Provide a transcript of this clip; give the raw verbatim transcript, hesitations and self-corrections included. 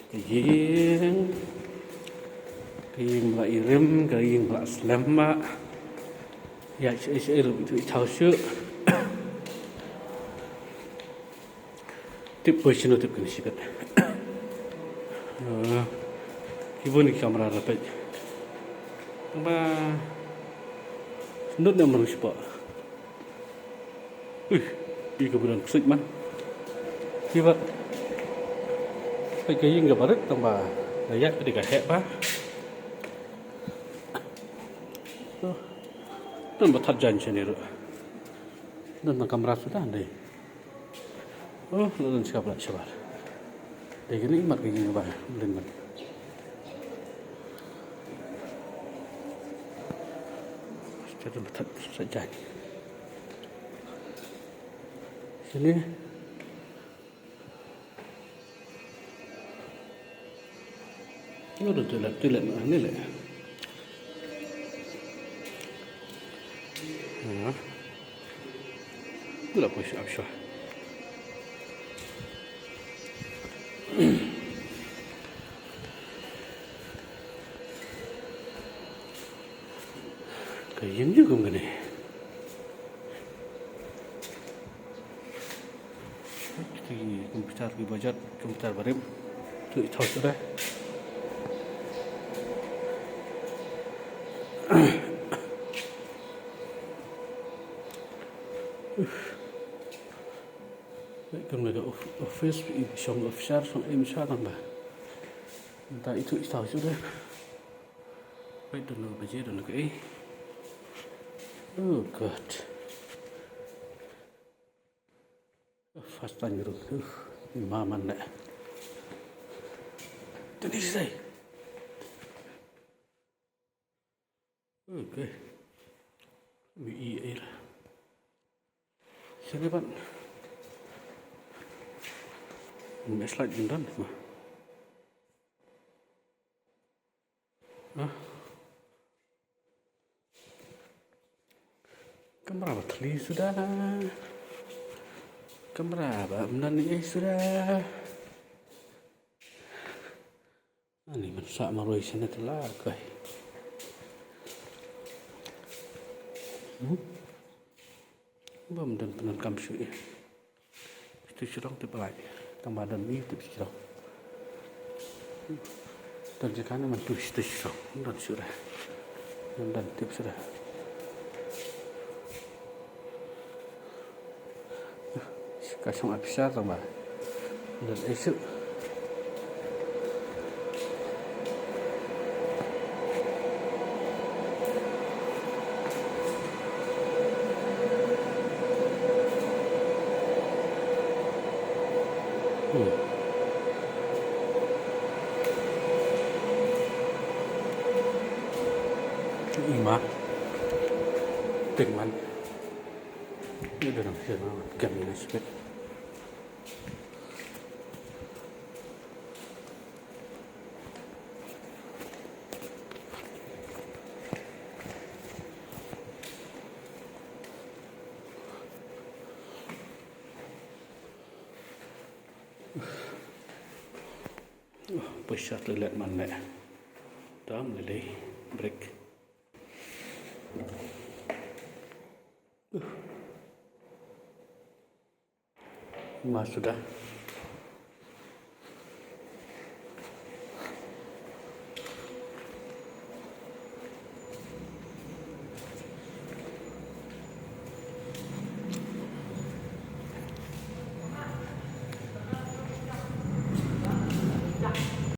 Ka ïing, ka ïing ba la irim, ka ïing ba la slem ba. Ïa, shu, shu, shu, shu. Tip poi shano tip kane shibit. Eh, ki bun ki kamra rapid. Ba. Sendut ne merung sipa. Ui, ïa ka bulan psik man. Kiba. Peit ka ïing ka barit tang ba. Ka ïaid ka dei ka heh ba. Don ba thad jan shane ruh. Don ba kamra suda dei. Oh, la don shkap la shabar. Dei kane imat ka ïing ba. Don ba. Shkap don ba thad jan. Sini. Ngi don toilet, toilet ma ni le. Ha. Ngi la poi sha ap sha. Ka ïing ju kum kane. Ki computer ki ba jot, computer barim. Tu i thos re. Kum ka of-, office, i shong officer, shong em sha tang ba. Ta itu i thos re. Wait, don't know, baje, don't know, eh. Oh, God. First time, bro. Uh, ma man ne. Tadi saya. Okay. Mi i air. Sini, Pak. Ini slide jendon, mah. Ah. Kamra ba thli suda. Kamra ba mnan ni suda. Ani man sa maroi sene tela kai. Hmm? Ba mdan penan kam shu. Itu sirong tip lai. Tang ba don ni tip sirong. Don jaka ni man tu itu sirong. Don sura. Don tip sura. Ka shong ap sha tang ba. Don isu. Hmm. Ima. Tingman. Ini dah nang siapa? Kami nasi pet. Pwisa toilet man le. Dam lele break. Ma suda.